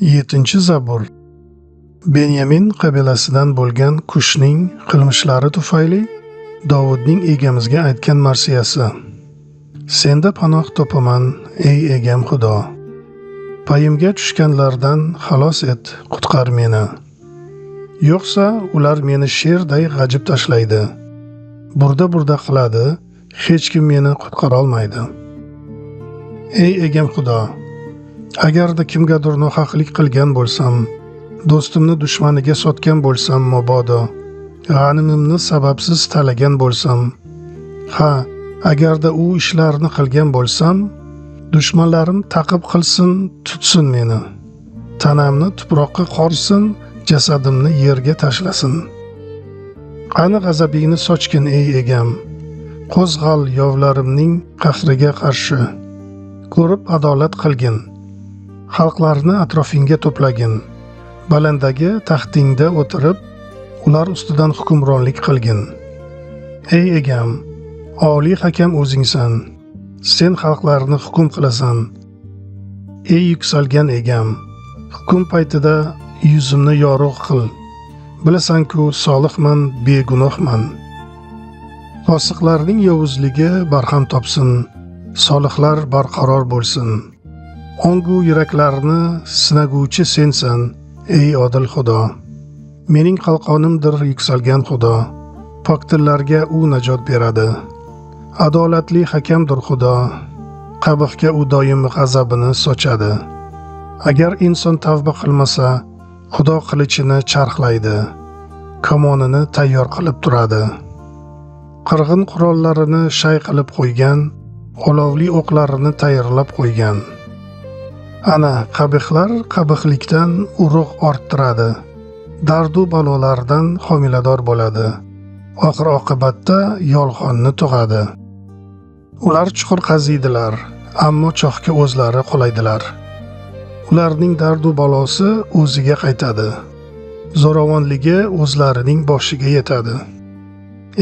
7-Zabur. Benyamin qabilasidan bo'lgan Kushning qilmishlari tufayli Dovudning egamizga aytgan marsiyasi. Senda panoh topaman, ey egam Xudo. Payimga tushganlardan xalos et, qutqar meni. Yo'qsa ular meni sherday g'ajib tashlaydi. Burda-burda qiladi, hech kim meni qutqara olmaydi. Ey egam Xudo, agarda kimgadir nohaqlik qilgan bo'lsam, do'stimni dushmaniga sotgan bo'lsam mabodo, g'animimni sababsiz talagan bo'lsam, ha, agarda u ishlarni qilgan bo'lsam, dushmanlarim taqib qilsin, tutsin meni. Tanamni tuproqqa qorsin, jasadimni yerga tashlasin. Qani g'azabingni sochgin, ey egam, qo'zg'al yovlarimning qahriga qarshi. Ko'rib adolat qilgin. Xalqlarni atrofingga to'plagin. Balandagi taxtingda o'tirib, ular ustidan hukmronlik qilgin. Ey egam, oliy hakam o'zingsan. Sen xalqlarni hukm qilasan. Ey yuksalgan egam, hukm paytida yuzimni yorug' qil. Bilasan-ku, solihman, begunohman. Fosiqlarning yovuzligi barham topsin, solihlar barqaror bo'lsin. Ongu yuraklarni sinaguvchi sensan, ey odil Xudo. Mening qalqonimdir yuksalgan Xudo. Pokdillarga u najot beradi. Adolatli hakamdir Xudo. Qabihga u doim g'azabini sochadi. Agar inson tavba qilmasa, Xudo qilichini charxlaydi, kamonini tayyor qilib turadi. Qirg'in qurollarini shay qilib qo'ygan, olovli o'qlarini tayyorlab qo'ygan. Ana qabihlar qabihlikdan urug' orttiradi. Dardu balolardan homilador bo'ladi. Oxir oqibatda yolg'onni tug'adi. Ular chuqur qaziydilar, ammo chohga o'zlari qulaydilar. Ularning dardu balosi o'ziga qaytadi. Zo'ravonligi o'zlarining boshiga yetadi.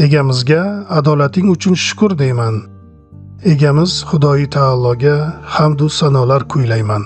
Egamizga adolating uchun shukr deyman. Egamiz Xudoyi taologa hamd u sanolar kuylayman.